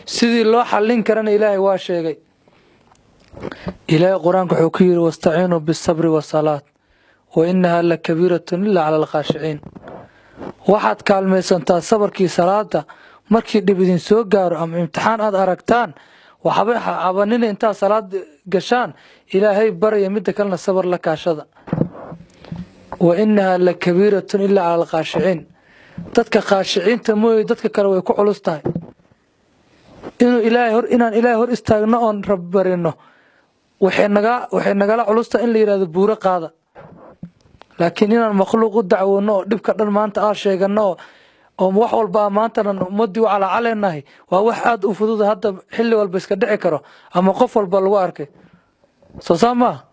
Sidii loo xallin karana Ilaahay waa sheegay. Ilaahay Qur-aanka wuxuu ku yidhi: "Wastaciinuu bisabri wasalaat wa innahaa la kabiiratun ilaa cala alkhaashiciin." Waxaad kaalmaysantaa sabarkii salaada. Markii dhib idin soo gaaro ama imtixaan aad aragtaan, waxba cabanina. Intaad salaad gashaan, Ilaahay baraya. Midda kalena, sabar la kaashada. Wa innahaa la kabiiratun ilaa cala alkhaashiciin. Dadka khaashiciinta mooye, dadka kale way ku culus tahay inuu Ilaahay hor inaan Ilaahay hor istaagno oon rabbarino. Waxay nagala culus tahay in la yidhahdo buuro qaada, laakiin inaan makhluuq u dacwoono oo dhibka dhan maanta aa sheegano oo wax walba a maanta dhan ummaddii u calacaleenahay waa wax aada u fudud, hadda xilli walba iska dhici karo ama qof walba lagu arkay. Soo saa maaha?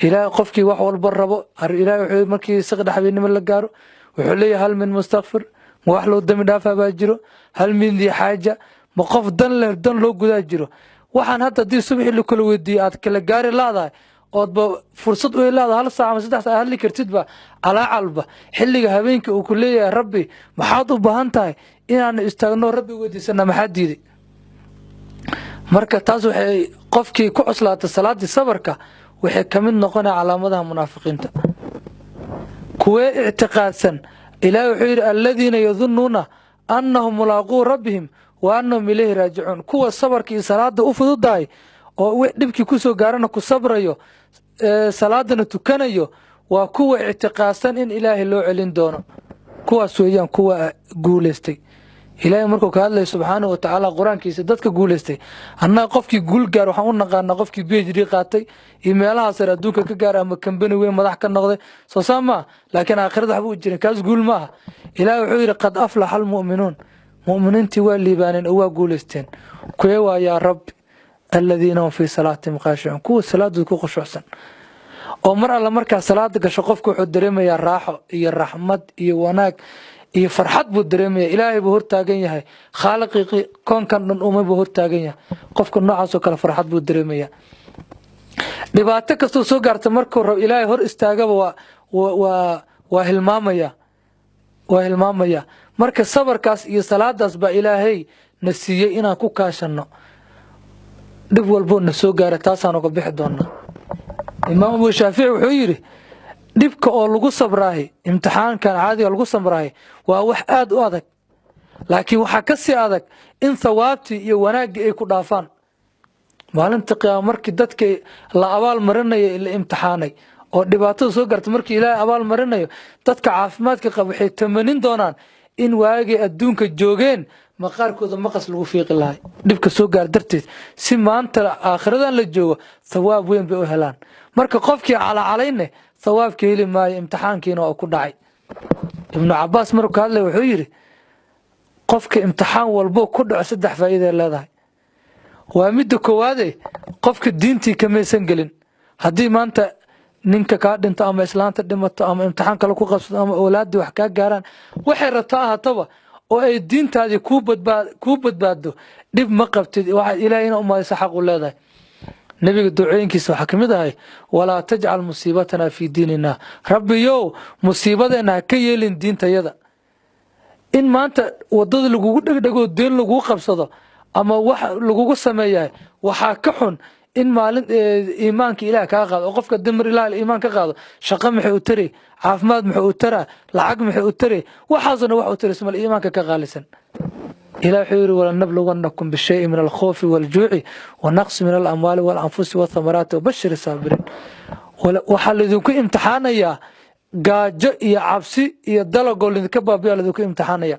Ilaahay qofkii wax walba rabo, Ilaahay wuxuu markii saqda habeenimo la gaaro wuxuu leeyahay: "Hal min mustakfir?" Ma wax loo dami dhaafaa baa jiro? "Hal min dii xaaja?" Ma qof dan leh, dan loo gudaa jiro? Waxaan hadda haddii subaxii la kala weydiiyo aad kala gaari laadahay, oodba fursad u leedahay 1 saac ama 3 saac hadli kartidba, calaacalba xilliga habeenkii uu ku leeyahay: "Rabbi, maxaad u baahan tahay?" Inaanu istaagno, Rabbi weydiisana, maxaa diiday? Marka taas waxay qofkii ku cuslaatay salaaddii sabarka waxay ka mid noqonaya calaamadaha munaafiqiinta. Kuwee ictiqaadsan? Ilaahi wuxuu yidhi: "Aladiina yadunnuuna annahum mulaaquu rabbihim wa annahum ilayhi raajicuun." Kuwa sabarka iyo salaada u fududahay oo dhibkii kusoo gaarana ku sabrayo, salaadana tukanayo, waa kuwa ictiqaadsan in Ilaahay loo celin doono. Kuwaas weeyaan kuwa guulaystay. Ilaahay markuu ka hadlaya subxaanahu wa tacaala Qur-aankiisa dadka guulaystay, annaga qofkii guul gaar waxaan u naqaanaa qofkii PhD qaatay iyo meelaha sare adduunka ka gaara ama kambani weyn madax ka noqday. Soo saa maa? Laakiin aakhirada waxba u jirin, kaas guul maaha. Ilaahay wuxuu yidhi: "Qad aflaxa almu'minuun." Mu'miniintii waa liibaaneen oo waa guulaysteen. Kuwee waa, yaa Rabbi? "Aladiina hum fii salaatihim khaashicuun." Kuwa salaadooda ku khushuucsan, oo mar alla markaa salaada gasho qofku wuxuu dareemayaa raaxo iyo raxmad iyo wanaag iyo farxad buu dareemaya. Ilaahay buu hortaagan yahay, Khaaliqii koonkan dhan umay buu hortaagan yahay. Qofka noocaasoo kale farxad buu dareemaya. Dhibaato kastuu soo gaarta, markuu rab Ilaahay hor istaagaba waa hilmaamaya, waa hilmaamaya. Marka sabarkaas iyo salaadaas baa Ilaahay na siiyey inaan ku kaashanno dhib walboo na soo gaara. Taasaan uga bixi doonaa. Imaam Abu Shaafici wuxuu yidhi: dhibka oo lagu sabraahi, imtixaankan caadiga lagu sabraahi, waa wax aada u adag, laakiin waxaa ka sii adag in thawaabtii iyo wanaaggii ay ku dhaafaan. Maalinta qiyaama, markii dadka la abaal marinayo, la imtixaanay oo dhibaatada soo garta, markii Ilaahay abaal marinayo, dadka caafimaadka qaba waxay tamanin doonaan in waagay adduunka joogeen maqaarkooda maqas lagu fiiqi lahay dhibka soo gaar darteed, si maanta aakhiradan la joogo thawaab weyn bay u helaan. Marka qofkii calacalayne thawaabka heli maayo, imtixaankiina waa ku dhacay. Ibnu Cabaas markuu ka hadlay wuxuu yidhi: qofka imtixaan walbo ku dhaco saddex faa'iiday leedahay. Waa midda koowaade, qofka diintii kamaysan gelin. Haddii maanta ninka kaa dhinto ama islaanta dhimato ama imtixaan kale ku qabsado ama awlaaddii wax kaa gaaraan, waxay rabto ahaataba, oo ay diintaadii kuu badbaado, dhib ma qabtid. Waxaad Ilahay ina umaadaysa xaq u leedahay. Nebiga ducooyinkiisa waxaa ka mid ahay: "Walaa tajcal musiibatana fii diinina." Rabbiyow, musiibadeenna ha ka yeelin diintayada. In maanta wadada lagugu dhegdhego, deen lagugu qabsado ama wax lagugu sameeyahay, waxaa ka xun in maalin iimaanka Ilaah kaa qaado. Oo qofka dimar Ilaah iimaan ka qaado, shaqo maxay u tari? Caafimaad muxuu u taraa? Lacag maxay u tari? Waxaasna wax u tari ismal iimaanka ka qaalisan. Ilah wuxuu yidhi: "Walanabluwannakum bishayin min alkhawfi waljuuci wanaqsi min alamwaali walanfusi wathamaraati wabashir saabiriin." Waxaa laydinku imtixaanayaa gaajo iyo cabsi iyo dalagoo laydinka baabiya laydinku imtixaanaya.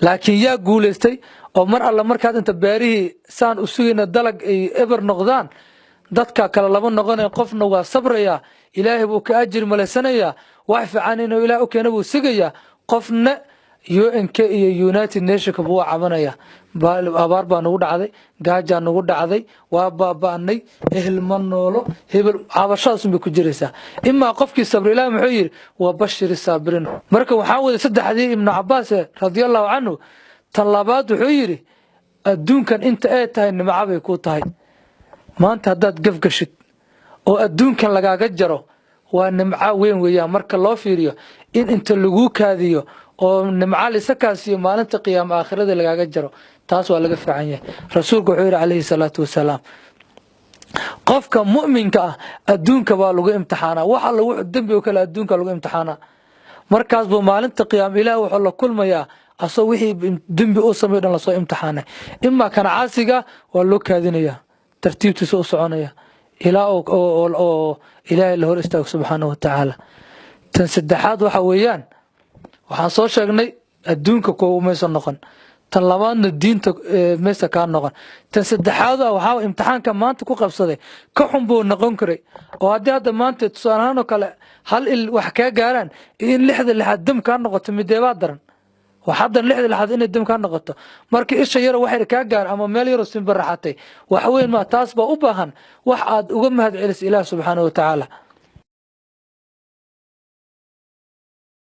Laakiin yaa guulaystay? Oo mar alla markaad inta beerihii saan u sugayna dalag ay eber noqdaan, dadka kale laba noqonaya. Qofna waa sabrayaa, Ilaahay buu ka ajir malaysanayaa, wax fiican inuu Ilaah u keena buu sugayaa. Qofna UN-k iyo United Nationka buu cabanaya: abaar baa nagu dhacday, gaajaa nagu dhacday, waa baaba'nay, ehel ma noolo, hebel. Cabashadaasun bay ku jiraysaa. Imaa qofkii sabra, Ilaah muxuu yidhi? "Waa bashiri saabiriin." Marka waxaa waday saddexdii Ibnu Cabaas radia Allahu canhu. Tan labaad wuxuu yidhi: adduunkan inta ay tahay nimco bay ku tahay. Maanta haddaad gafgashid oo adduunkan lagaaga jaro, waa nimco weyn weeyaan marka loo fiiriyo in inta laguu kaadiyo. Oo nimca lisakaasiyo maalinta qiyaama aakhirada lagaaga jaro, taas waa laga fiican yahay. Rasuulku wuxuu yidhi calayhi salaatu wasalaam, qofka mu'minka ah adduunka baa lagu imtixaanaa, wax alla wuxuu dembi oo kale adduunka lagu imtixaanaa. Markaas buu maalinta qiyaama Ilaah wuxuu la kulmayaa asoo wixii dembi u sameyo dhan lasoo imtixaanay. Imaa kana caasiga waa loo kaadinayaa, tartiibtiisa u soconaya ilaa oo Ilaahay la hor istaago subxaanahu wa tacaala. Tan saddexaad waxa weeyaan, waxaan soo sheegnay adduunka kuwa maysa noqon, tan labaadna diinta maysa kaa noqon, tan saddexaad waxaa imtixaanka maanta ku qabsaday ka xun buu noqon karay. Oo haddii hadda maanta tusaale ahaan oo kale hal il wax kaa gaaraan iyo in lixda lixaad dam kaa noqoto, mideebaa daran? Wax haddan lixda lixaad inay dam kaa noqoto. Marka isha yaro waxay kaa gaar ama meel yaroo simbaraxatay wax weyn maa, taas baa u baahan wax aad uga mahad celiso Ilaah subxaanahu wa tacaala.